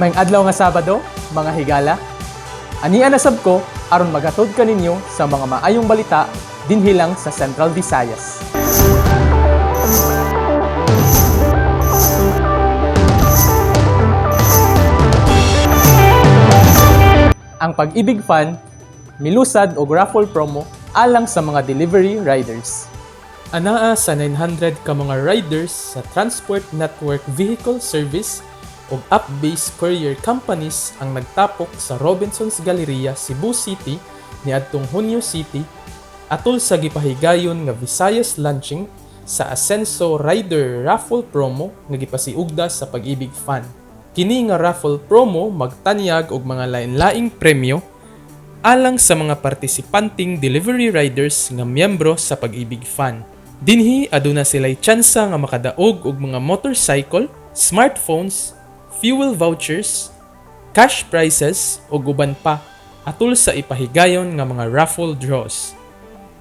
Maayong adlaw nga Sabado, mga higala. Ania na sab ko aron maghatod kaninyo sa mga maayong balita dinhi lang sa Central Visayas. Ang Pag-ibig Fund milusad og raffle promo alang sa mga delivery riders. Anaa sa 900 ka mga riders sa Transport Network Vehicle Service ug app-based courier companies ang nagtapok sa Robinsons Galleria, Cebu City niadtong Hunyo City atol sa gipahigayon nga Visayas launching sa Asenso Rider Raffle Promo nga gipasiugda sa Pag-ibig Fund. Kini nga raffle promo magtanyag og mga lain-laing premyo alang sa mga partisipanteng delivery riders nga miyembro sa Pag-ibig Fund. Dinhi aduna sila'y tsansa nga makadaog og mga motorcycle, smartphones, fuel vouchers, cash prizes ug uban pa atol sa ipahigayon nga mga raffle draws.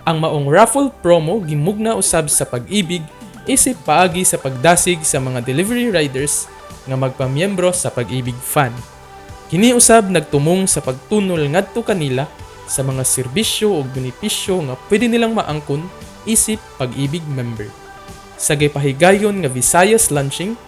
Ang maong raffle promo gimugna usab sa Pag-ibig isip paagi sa pagdasig sa mga delivery riders nga magpamiyembro sa Pag-ibig Fund. Kini usab nagtumong sa pagtunol ngadto kanila sa mga serbisyo ug benepisyo nga pwede nilang maangkon isip Pag-ibig member. Sa gipahigayon nga Visayas launching,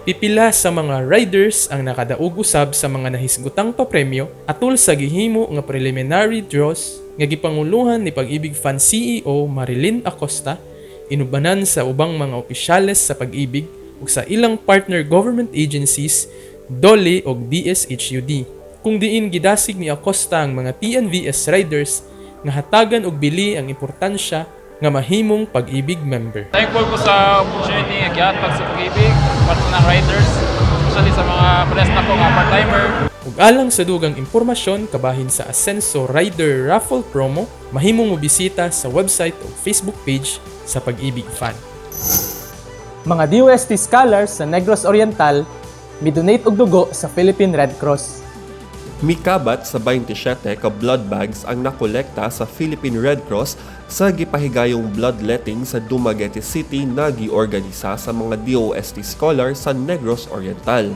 pipila sa mga riders ang nakadaog usab sa mga nahisgutang papremyo atol sa gihimo nga preliminary draws nga gipanguluhan ni Pag-ibig Fund CEO Marilyn Acosta inubanan sa ubang mga opisyales sa Pag-ibig ug sa ilang partner government agencies DOLE ug DSHUD, kung diin gidasig ni Acosta ang mga TNVS riders nga hatagan og bili ang importansya nga mahimong Pag-ibig member. Thankful ko sa opportunity nga gihatag sa Pag-ibig para sa mga riders, especially sa mga parehas nako nga part-timer. Ug alang sa dugang impormasyon kabahin sa Asenso Rider Raffle Promo, mahimong mobisita sa website o Facebook page sa Pag-ibig Fund. Mga DOST scholars sa Negros Oriental midonate og dugo sa Philippine Red Cross. Mikabat sa 27 ka blood bags ang nakolekta sa Philippine Red Cross sa gipahigayong bloodletting sa Dumaguete City na giorganisa sa mga DOST scholars sa Negros Oriental.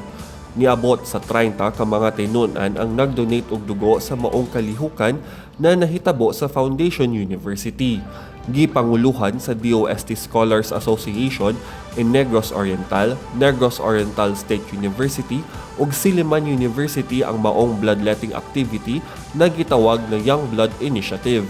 Niabot sa 30 ka mga tinunan ang nagdonate og dugo sa maong kalihukan na nahitabo sa Foundation University. Gipanguluhan sa DOST Scholars Association in Negros Oriental, Negros Oriental State University ug Silliman University ang maong bloodletting activity na gitawag na Young Blood Initiative.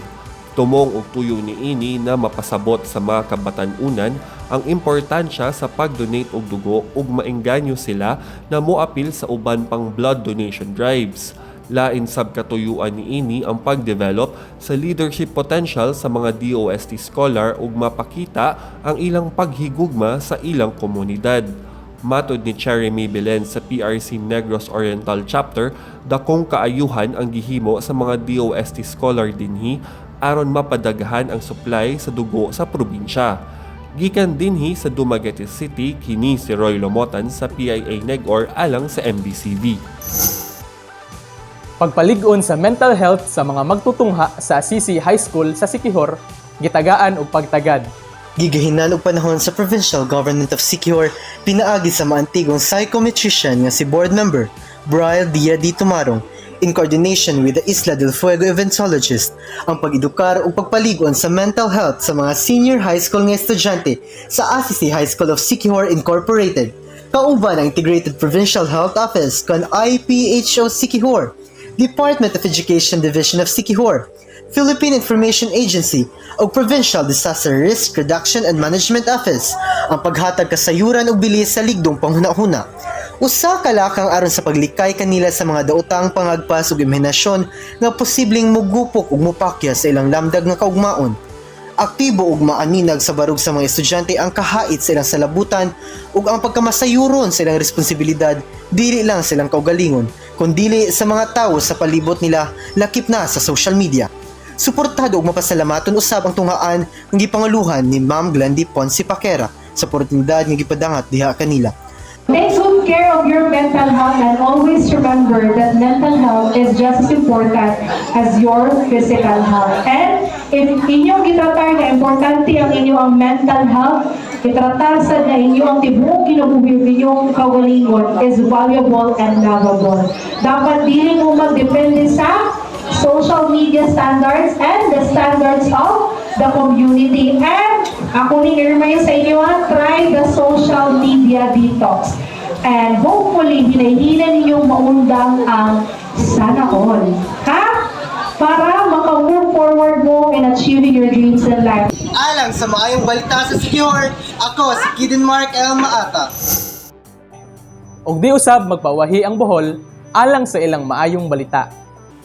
Tumong og tuyo niini na mapasabot sa mga kabatan-unan ang importansya sa pag-donate og dugo ug maengganyo sila na moapil sa uban pang blood donation drives. Lain sab katuyuan niini ang pag-develop sa leadership potential sa mga DOST scholar ug mapakita ang ilang paghigugma sa ilang komunidad. Matod ni Cherry May Belen sa PRC Negros Oriental Chapter, dakong kaayuhan ang gihimo sa mga DOST scholar dinhi aron mapadaghan ang supply sa dugo sa probinsya. Gikan dinhi sa Dumaguete City, kini si Roy Lomotan sa PIA Negor alang sa MBCV. Pagpalig-on sa mental health sa mga magtutungha sa Assisi High School sa Siquijor, gitagaan og pagtagad. Gigahinan og panahon sa Provincial Government of Siquijor pinaagi sa maantigong psychometrician nga si board member Brian Dia D. Tumarong in coordination with the Isla del Fuego Eventologist ang pag-edukar ug pagpaligon sa mental health sa mga senior high school nga estudyante sa Assisi High School of Siquijor Incorporated, kauban ang Integrated Provincial Health Office kon IPHO Siquijor, Department of Education Division of Siquijor, Philippine Information Agency ug Provincial Disaster Risk Reduction and Management Office ang paghatag kasayuran ug bilis sa ligdong panghuna-huna. Usa ka lakang aron sa paglikay kanila sa mga daotang pangagpas ug imahinasyon nga posibleng mugupok ug mupakya sa ilang lamdag nga kaugmaon. Aktibo ug maaninag sa barug sa mga estudyante ang kahait sa ilang salabutan ug ang pagkamasayuron sa ilang responsibilidad dili lang sa ilang kaugalingon kundili sa mga tawo sa palibot nila, lakip na sa social media. Suportado ug mapasalamaton usab ang tunghaan nga gipanguluhan ni Ma'am Glendy Ponce Paquera sa oportunidad nga gipadangat diha kanila. Take good care of your mental health and always remember that mental health is just as important as your physical health. And if inyong gitatar na importante ang inyong mental health, Itratar sad na inyo ang tibuok kinabuhi ninyong kaugalingon is valuable and lovable. Dapat dili mo magdepende sa social media standards and the standards of the community. And ako ni i-remind sa inyo, ha, try the social media detox. And hopefully, hinay-hinay ninyong maundang ang sana all. Ha? Para maka-move forward mo in achieving your dreams in life. Alang sa maayong balita sa Siquijor, ako si Kiden Mark L. Maata. Og di usab magpawahi ang Bohol alang sa ilang maayong balita.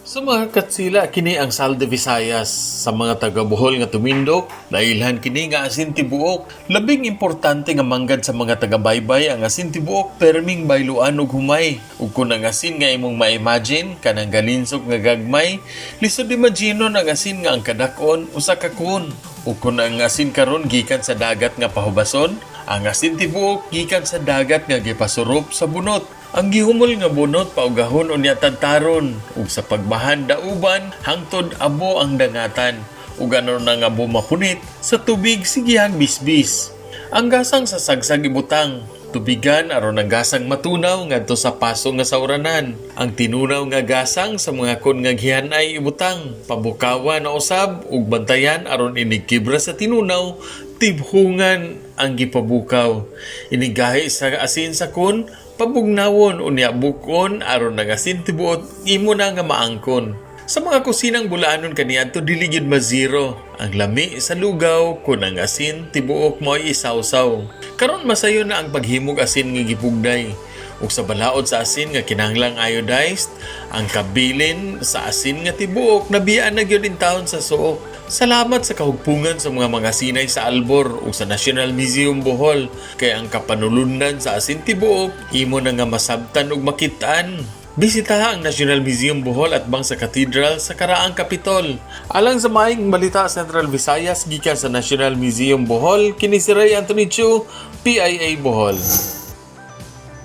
Sa mga katsila, kini ang Sal de Visayas. Sa mga taga Bohol nga tumindok, nailhan kini nga asin tibuok. Labing importante nga manggad sa mga taga Baybay ang asin tibuok perming bayluan ug humay. Ug kun ang asin nga imong ma-imagine kanang galinsok nga gagmay, lisod imaginon ang asin nga ang kadak-on usa ka kun. Ug kun ang asin karon gikan sa dagat nga pahubason, ang asin tibuok gikan sa dagat nga gipasurup sa bunot. Ang gihumol nga bunot paugahon unya tadtaron ug sa pagbahan dauban hangtod abo ang dangatan ug ano na nga abo mapunit sa tubig sigihang bisbis. Ang gasang sa sagsag ibutang, tubigan aron ang gasang matunaw ngadto sa paso nga sauranan. Ang tinunaw nga gasang sa mga kon nga gihanay ibutang, pabukawan na usab ug bantayan aron inig kibra sa tinunaw, tibhungan ang gipabukaw. Inigahi sa asin sa kon, pabugnawon unya bukon aron ang asin tibuot imo na nga maangkon. Sa mga kusinang bulaanon kaniadto dili gyud ma-zero. Ang lami sa lugaw kun ang asin tibuok mo'y isawsaw. Karon masayo na ang paghimog asin nga gipugday. Ug sa balaod sa asin nga kinahanglang iodized, ang kabilin sa asin nga tibuok nabiyaan na gyud intawon sa suok. Salamat sa kahugpungan sa mga mga sinay sa Albor ug sa National Museum Bohol kay ang kapanulundan sa asin tibuok imo na nga masabtan ug makit-an. Bisitaha ang National Museum Bohol at bang sa Cathedral sa Karaang Kapitol. Alang sa maayong balita Central Visayas gikan sa National Museum Bohol, kini si Ray Anthony Chu, PIA Bohol.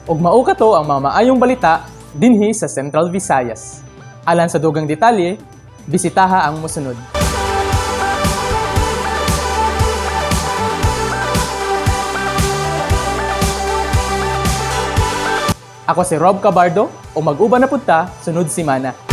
Ug mao kato ang mga maayong balita dinhi sa Central Visayas. Alang sa dugang detalye, bisitaha ang mosunod. Ako si Rob Cabardo o mag-uban na punta sunod semana.